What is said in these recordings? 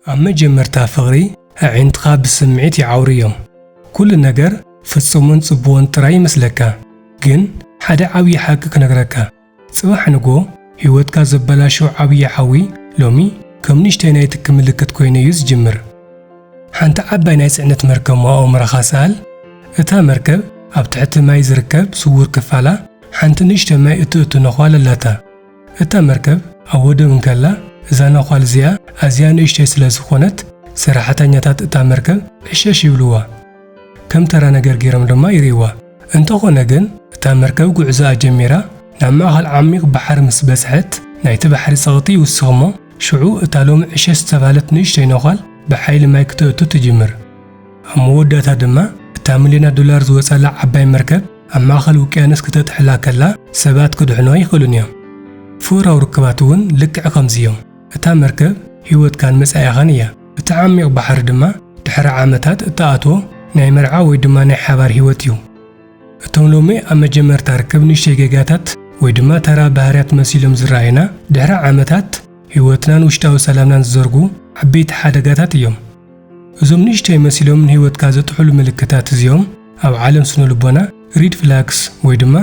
ኣብ መጀመርታ ፍቕሪ ኣዒንትኻ ብስምዒት ይዓውሩ እዮም። ኩሉ ነገር ፍጹምን ጽቡቕን ጥራይ ይመስለካ። ግን ሓደ ዓብዪ ሓቂ ክነግረካ። ጽባሕ ንጎ ህይወትካ ዘበላሹ ዓብዪ ሓዊ ሎሚ ከም ንእሽተይ ናይ ትኪ ምልክት ኮይኑ እዩ ዝጅምር። ሓንቲ ዓባይ ናይ ጽዕነት መርከብ መዋእምራኻ ሰኣል። እታ መርከብ ኣብ ትሕቲ ማይ ዝርከብ ስውር ክፋላ ሓንቲ ንእሽተይ ማይ እትእቱ ነዃል ኣላታ። እታ መርከብ ኣብ ወደብ እንከላ፣ እዛ ነዃል እዚኣ ኣዝያ ንእሽተይ ስለ ዝኾነት፣ ሰራሕተኛታት እታ መርከብ ዕሸሽ ይብልዋ። ከም ተራ ነገር ገይሮም ድማ ይርእይዋ። እንተኾነ ግን፣ እታ መርከብ ጉዕዞኣ ጀሚራ፣ ናብ ማእከል ዓሚቕ ባሕሪ ምስ በጽሐት፣ ናይቲ ባሕሪ ጸቕጢ ይውስኽ እሞ፣ ሽዑ እታ ሎሚ ዕሸሽ ዝተባህለት ንእሽተይ ነዃል ብሓይሊ ማይ ክተእቱ ትጅምር። ኣብ መወዳእታ ድማ፣ እታ ሚልዮናት ዶላር ዝወጻላ ዓባይ መርከብ ኣብ ማእከል ውቅያኖስ ክተጥሕላ ከላ፣ ሰባት ክድሕኑዋ ይኽእሉን እዮም። ፍቕራዊ ርክባት እውን ልክዕ ከምዚ እዮም። እታ መርከብ ህይወትካን መጻኢኻን እያ። እቲ ዓሚቕ ባሕሪ ድማ ድሕሪ ዓመታት እትኣትዎ ናይ መርዓ ወይ ድማ ናይ ሓባር ህይወት እዩ። እቶም ሎሚ ኣብ መጀመርታ ርክብ ንእሽተይ ጌጋታት ወይ ድማ ተራ ባህርያት መሲሎም ዝረኣዩና፣ ድሕሪ ዓመታት ህይወትናን ውሽጣዊ ሰላምናን ዝዘርጉ ዓበይቲ ሓደጋታት እዮም። እዞም ንእሽተይ መሲሎም ንህይወትካ ዘጥሕሉ ምልክታት እዚኦም ኣብ ዓለም ስነ ልቦና ሪድ ፍላግስ ወይ ድማ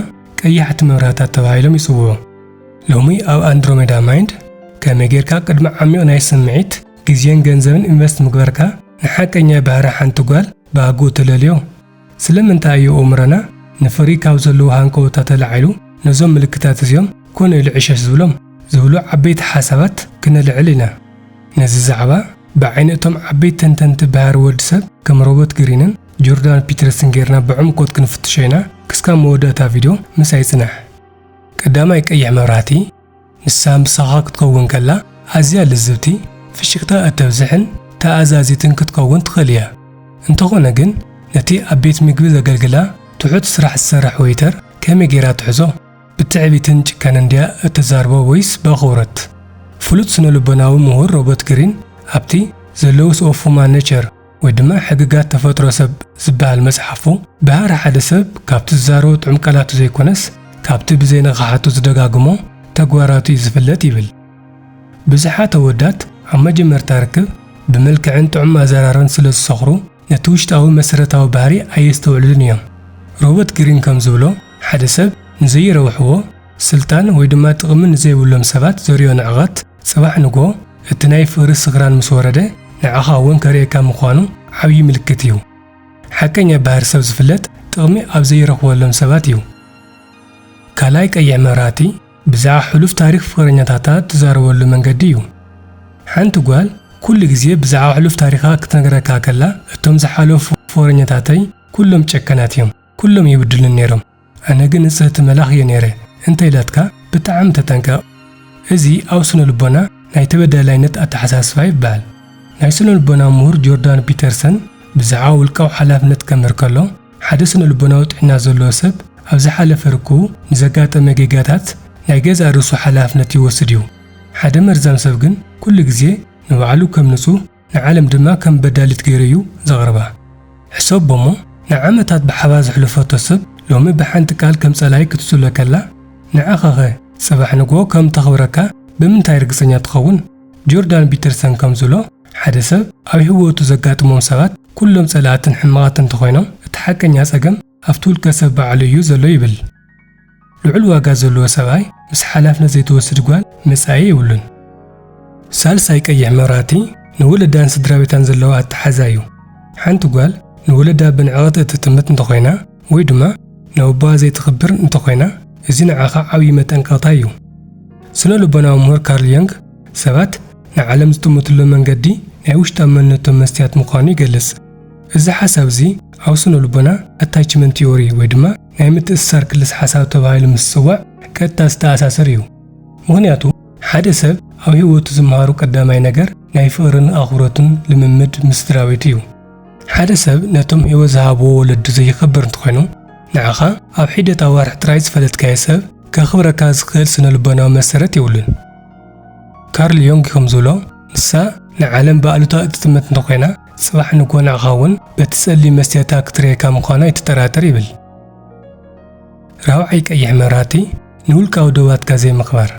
ቀያሕቲ መብራህታት ተባሂሎም ይጽውዑ። ሎሚ ኣብ ኣንድሮሜዳ ማይንድ ከመይ ጌርካ ቅድሚ ዓሚቕ ናይ ስምዒት፣ ግዜን ገንዘብን ኢንቨስት ምግባርካ ንሓቀኛ ባህሪ ሓንቲ ጓል ብኣግኡ ተለልዮ? ስለምንታይ እዩ ኣእምሮና ንፍቕሪ ካብ ዘለዎ ሃንቀውታ ተላዒሉ ነዞም ምልክታት እዚኦም ኮነ ኢሉ ዕሸሽ ዝብሎም? ዝብሉ ዓበይቲ ሓሳባት ክነልዕል ኢና። ነዚ ዛዕባ ብዓይኒ እቶም ዓበይቲ ተንተንቲ ባህሪ ወዲ ሰብ ከም ሮበርት ግሪንን ጆርዳን ፒተርስን ጌርና ብዕምቆት ክንፍትሾ ኢና። ክስካብ መወዳእታ ቪድዮ ምሳይ ጽናሕ። ቀዳማይ ቀይሕ መብራህቲ፣ ንሳ ምሳኻ ክትከውን ከላ ኣዝያ ልዝብቲ፣ ፍሽኽታ እተብዝሕን ተኣዛዚትን ክትከውን ትኽእል እያ። እንተኾነ ግን፣ ነቲ ኣብ ቤት ምግቢ ዘገልግላ ትሑት ስራሕ ዝሰርሕ ዌይተር ከመይ ጌራ ትሕዞ? ብትዕቢትን ጭካነን ድያ እትዛረቦ ወይስ ብኣኽብሮት? ፍሉጥ ስነ-ልቦናዊ ምሁር ሮበርት ግሪን ኣብቲ The Laws of Human Nature ወይ ድማ ሕግጋት ተፈጥሮ ሰብ ዝበሃል መጽሓፉ፣ ባህሪ ሓደ ሰብ ካብቲ ዝዛረቦ ጥዑም ቃላቱ ዘይኮነስ፣ ካብቲ ብዘይንቕሓቱ ዝደጋግሞ ተግባራቱ እዩ ዝፍለጥ ይብል። ብዙሓት ኣወዳት ኣብ መጀመርታ ርክብ ብመልክዕን ጥዑም ኣዘራርባን ስለ ዝሰኽሩ፣ ነቲ ውሽጣዊ መሰረታዊ ባህሪ ኣየስተውዕሉሉን እዮም። ሮበርት ግሪን ከም ዝብሎ፣ ሓደ ሰብ ንዘይረብሕዎ፣ ስልጣን ወይ ድማ ጥቕሚ ንዘይብሎም ሰባት ዘርእዮ ንዕቐት፣ ጽባሕ ንግሆ እቲ ናይ ፍቕሪ ስኽራን ምስ ወረደ፣ ንዓኻ እውን ከርእየካ ምዃኑ ዓብዪ ምልክት እዩ። ሓቀኛ ባህሪ ሰብ ዝፍለጥ ጥቕሚ ኣብ ዘይረኽበሎም ሰባት እዩ። ካልኣይ ቀይሕ መብራህቲ ብዛዕባ ሕሉፍ ታሪኽ ፍቕረኛታታ እትዛረበሉ መንገዲ እዩ። ሓንቲ ጓል ኩሉ ግዜ ብዛዕባ ሕሉፍ ታሪኻ ክትነግረካ ከላ፣ "እቶም ዝሓለፉ ፍቕረኛታተይ ኩሎም ጨካናት እዮም፣ ኩሎም ይብድሉኒ ነይሮም፣ ኣነ ግን ንጽህቲ መልኣኽ እየ ነይረ" እንተ ኢላትካ ብጣዕሚ ተጠንቀቕ። እዚ ኣብ ስነ ልቦና ናይ ተበዳላይነት ኣተሓሳስባ ይበሃል። ናይ ስነ ልቦና ምሁር ጆርዳን ፒተርሰን ብዛዕባ ውልቃዊ ሓላፍነት ከምህር ከሎ፣ ሓደ ስነ ልቦናዊ ጥዕና ዘለዎ ሰብ ኣብ ዝሓለፈ ርክቡ ንዘጋጠመ ጌጋታት ናይ ገዛእ ርእሱ ሓላፍነት ይወስድ እዩ። ሓደ መርዛም ሰብ ግን ኩሉ ግዜ ንባዕሉ ከም ንጹህ፣ ንዓለም ድማ ከም በዳሊት ገይሩ እዩ ዘቕርባ። ሕሰቦ እሞ፣ ንዓመታት ብሓባር ዘሕለፈቶ ሰብ ሎሚ ብሓንቲ ቃል ከም ጸላኢ ክትጽሎ ከላ፣ ንዓኻኸ ጽባሕ ንግሆ ከም ተኽብረካ ብምንታይ ርግጸኛ ትኸውን? ጆርዳን ፒተርሰን ከም ዝብሎ፣ ሓደ ሰብ ኣብ ህይወቱ ዘጋጥሞም ሰባት ኩሎም ጸላእትን ሕማቓትን እንተኾይኖም፣ እቲ ሓቀኛ ጸገም ኣብቲ ውልቀ ሰብ ባዕሉ እዩ ዘሎ ይብል። ልዑል ዋጋ ዘለዎ ሰብኣይ ምስ ሓላፍነት ዘይትወስድ ጓል መጻኢ የብሉን። ሳልሳይ ቀይሕ መብራህቲ ንወለዳን ስድራ ቤታን ዘለዋ ኣተሓዛ እዩ። ሓንቲ ጓል ንወለዳ ብንዕቐት እትጥምት እንተኾይና ወይ ድማ ንኣቦኣ ዘይትኽብር እንተኾይና፣ እዚ ንዓኻ ዓብዪ መጠንቀቕታ እዩ። ስነ ልቦናዊ ምሁር ካርል ዮንግ ሰባት ንዓለም ዝጥምትሉ መንገዲ ናይ ውሽጣዊ መንነቶም መስትያት ምዃኑ ይገልጽ። እዚ ሓሳብ እዚ ኣብ ስነ ልቦና ኣታችመንት ቲዮሪ ወይ ድማ ናይ ምትእስሳር ክልስ ሓሳብ ተባሂሉ ምስ ዝጽዋዕ ቀጥታ ዝተኣሳሰር እዩ። ምኽንያቱ ሓደ ሰብ ኣብ ህይወቱ ዝመሃሮ ቀዳማይ ነገር ናይ ፍቕርን ኣኽብሮትን ልምምድ ምስ ስድራ ቤቱ እዩ። ሓደ ሰብ ነቶም ህይወት ዝሃብዎ ወለዱ ዘየኽብር እንተኾይኑ፣ ንዓኻ ኣብ ሒደት ኣዋርሕ ጥራይ ዝፈለጥካዮ ሰብ ከኽብረካ ዝኽእል ስነ ልቦናዊ መሰረት የብሉን። ካርል ዮንግ ከም ዝብሎ፣ ንሳ ንዓለም ብኣሉታ እትጥምት እንተኾይና፣ ጽባሕ ንግሆ ንዓኻ እውን በቲ ጸሊም መስትያታ ክትርእየካ ምዃና ኣይትጠራጠር ይብል። ራብዓይ ቀይሕ መብራህቲ ንውልቃዊ ዶባትካ ዘይምኽባር።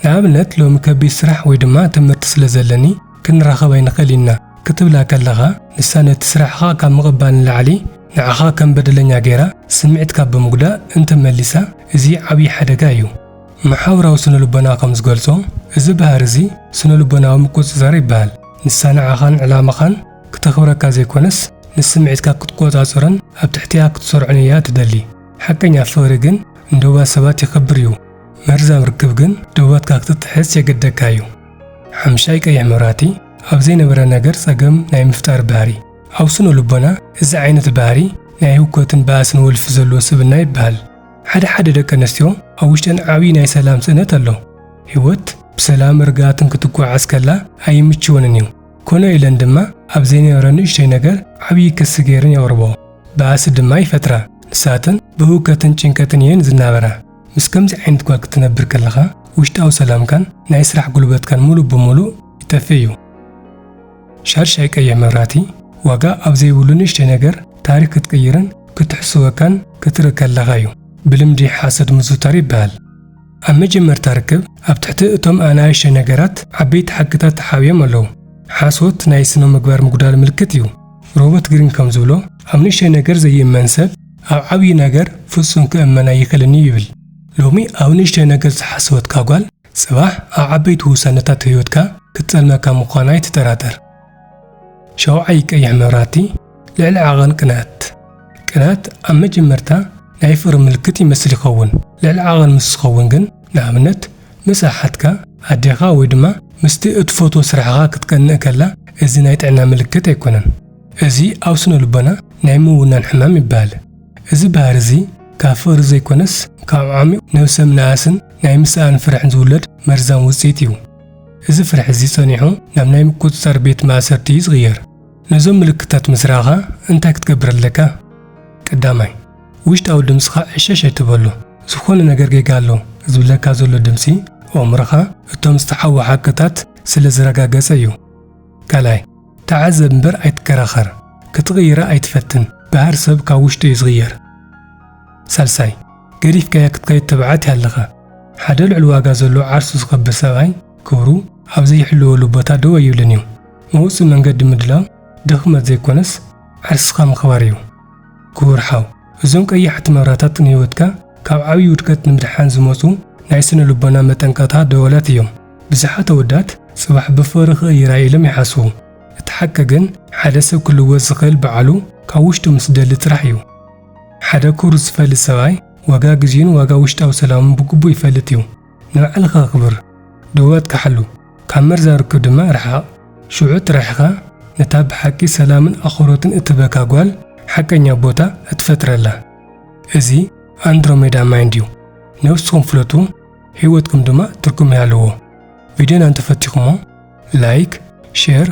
ንኣብነት፣ ሎሚ ከቢድ ስራሕ ወይ ድማ ትምህርቲ ስለ ዘለኒ፣ ክንራኸብ ኣይንኽእል ኢና ክትብላ ከለኻ፣ ንሳ ነቲ ስራሕኻ ካብ ምቕባል ንላዕሊ ንዓኻ ከም በደለኛ ገይራ ስምዒትካ ብምጉዳእ እንተመሊሳ፣ እዚ ዓብዪ ሓደጋ እዩ። መሓውራዊ ስነ ልቦና ከም ዝገልጾ፣ እዚ ባህሪ እዚ ስነ ልቦናዊ ምቁጽጻር ይበሃል። ንሳ ንዓኻን ዕላማኻን ክተኽብረካ ዘይኮነስ፣ ንስምዒትካ ክትቆጻጸሮን ኣብ ትሕቲኣ ክትሰርዖን እያ ትደሊ። ሓቀኛ ፍቕሪ ግን ንደባት ሰባት የኽብር እዩ። መርዛም ርክብ ግን ደባትካ ክትጥሕስ የገደካ እዩ። ሓምሻይ ቀይሕ መብራህቲ፣ ኣብ ዘይነበረ ነገር ጸገም ናይ ምፍጣር ባህሪ። ኣብ ስነ ልቦና፣ እዚ ዓይነት ባህሪ ናይ ህውከትን ባእስን ወልፊ ዘለዎ ስብእና ይበሃል። ሓደ ሓደ ደቂ ኣንስትዮ ኣብ ውሽጠን ዓብዪ ናይ ሰላም ስእነት ኣሎ። ህይወት ብሰላምን ርግኣትን ክትጓዓዝ ከላ ኣይምችወንን እዩ። ኮነ ኢለን ድማ ኣብ ዘይነበረ ንእሽተይ ነገር ዓብዪ ክሲ ገይረን የቕርብኦ። ባእሲ ድማ ይፈጥራ። ንሳተን ብህውከትን ጭንቀትን እየን ዝናበራ። ምስ ከምዚ ዓይነት ጓል ክትነብር ከለኻ፣ ውሽጣዊ ሰላምካን ናይ ስራሕ ጉልበትካን ሙሉእ ብሙሉእ ይጠፍእ እዩ። ሻድሻይ ቀይሕ መብራህቲ፣ ዋጋ ኣብ ዘይብሉ ንእሽተይ ነገር ታሪኽ ክትቅይርን ክትሕስወካን ክትርኢ ከለኻ እዩ። ብልምዲ ሓሰድ ምዝውታር ይበሃል። ኣብ መጀመርታ ርክብ፣ ኣብ ትሕቲ እቶም ኣናእሽተይ ነገራት ዓበይቲ ሓቅታት ተሓቢኦም ኣለዉ። ሓሶት ናይ ስነ ምግባር ምጉዳል ምልክት እዩ። ሮበርት ግሪን ከም ዝብሎ፣ ኣብ ንእሽተይ ነገር ዘይእመን ሰብ ኣብ ዓብዪ ነገር ፍጹም ክእመን ኣይኽእልን እዩ ይብል። ሎሚ ኣብ ንእሽተይ ነገር ዝሓሰወትካ ጓል፣ ጽባሕ ኣብ ዓበይቲ ውሳነታት ህይወትካ ክትጸልመካ ምዃና ኣይትጠራጠር። ሻውዓይ ቀይሕ መብራህቲ፣ ልዕሊ ዓቐን ቅንኣት። ቅንኣት ኣብ መጀመርታ ናይ ፍቕሪ ምልክት ይመስል ይኸውን። ልዕሊ ዓቐን ምስ ዝኸውን ግን፣ ንኣብነት፣ ምስ ኣሓትካ፣ ኣዴኻ ወይ ድማ ምስቲ እትፈትዎ ስራሕኻ ክትቀንእ ከላ፣ እዚ ናይ ጥዕና ምልክት ኣይኮነን። እዚ ኣብ ስነ ልቦና ናይ ምውናን ሕማም ይበሃል። እዚ ባህሪ እዚ ካብ ፍቕሪ ዘይኮነስ፣ ካብ ዓሚቕ ነብሰ ምንኣስን ናይ ምስኣን ፍርሕን ዝውለድ መርዛም ውጽኢት እዩ። እዚ ፍርሒ እዚ ጸኒሑ ናብ ናይ ምቁጽጻር ቤት ማእሰርቲ እዩ ዝቕየር። ነዞም ምልክታት ምስ ረኣኻ እንታይ ክትገብር ኣለካ? ቀዳማይ፣ ውሽጣዊ ድምጽኻ ዕሸሽ ኣይትበሎ። ዝኾነ ነገር ጌጋ ኣሎ ዝብለካ ዘሎ ድምጺ፣ ኣእምሮኻ እቶም ዝተሓብኡ ሓቅታት ስለ ዘረጋገጸ እዩ። ካልኣይ፣ ተዓዘብ እምበር ኣይትከራኸር። ክትቕይራ ኣይትፈትን። ባህሪ ሰብ ካብ ውሽጡ እዩ ዝቕየር። ሳልሳይ፣ ገዲፍካዮ ክትከይድ ትብዓት ኣለኻ። ሓደ ልዑል ዋጋ ዘለዎ ዓርሱ ዝኸብር ሰብኣይ ክብሩ ኣብ ዘይሕልወሉ ቦታ ደው ኣይብልን እዩ። መውጽኢ መንገዲ ምድላው ድኽመት ዘይኮነስ ዓርስኻ ምኽባር እዩ። ክቡር ሓው፣ እዞም ቀያሕቲ መብራህታት ንህይወትካ ካብ ዓብዪ ውድቀት ንምድሓን ዝመጹ ናይ ስነ ልቦና መጠንቀቕታ ደወላት እዮም። ብዙሓት ኣወዳት ጽባሕ ብፍቕሪ ክቕይራ ኢሎም ይሓስቡ። እቲ ሓቂ ግን፣ ሓደ ሰብ ክልወጥ ዝኽእል ባዕሉ ካብ ውሽጡ ምስ ደሊ ጥራሕ እዩ። ሓደ ክብሩ ዝፈልጥ ሰብኣይ ዋጋ ግዜኡን ዋጋ ውሽጣዊ ሰላሙን ብግቡእ ይፈልጥ እዩ። ንባዕልኻ ኣኽብር፣ ደወላትካ ሓሉ፣ ካብ መርዛም ርክብ ድማ ርሓቕ። ሽዑ ጥራሕ ኢኻ ነታ ብሓቂ ሰላምን ኣኽብሮትን እትህበካ ጓል ሓቀኛ ቦታ እትፈጥረላ። እዚ ኣንድሮሜዳ ማይንድ እዩ። ነብስኹም ፍለጡ፣ ህይወትኩም ድማ ትርጉም ይሃልዎ። ቪድዮና እንተፈቲኹሞ፣ ላይክ፣ ሼር፣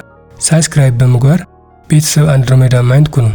ሳብስክራይብ ብምግባር ቤተሰብ ኣንድሮሜዳ ማይንድ ኩኑ።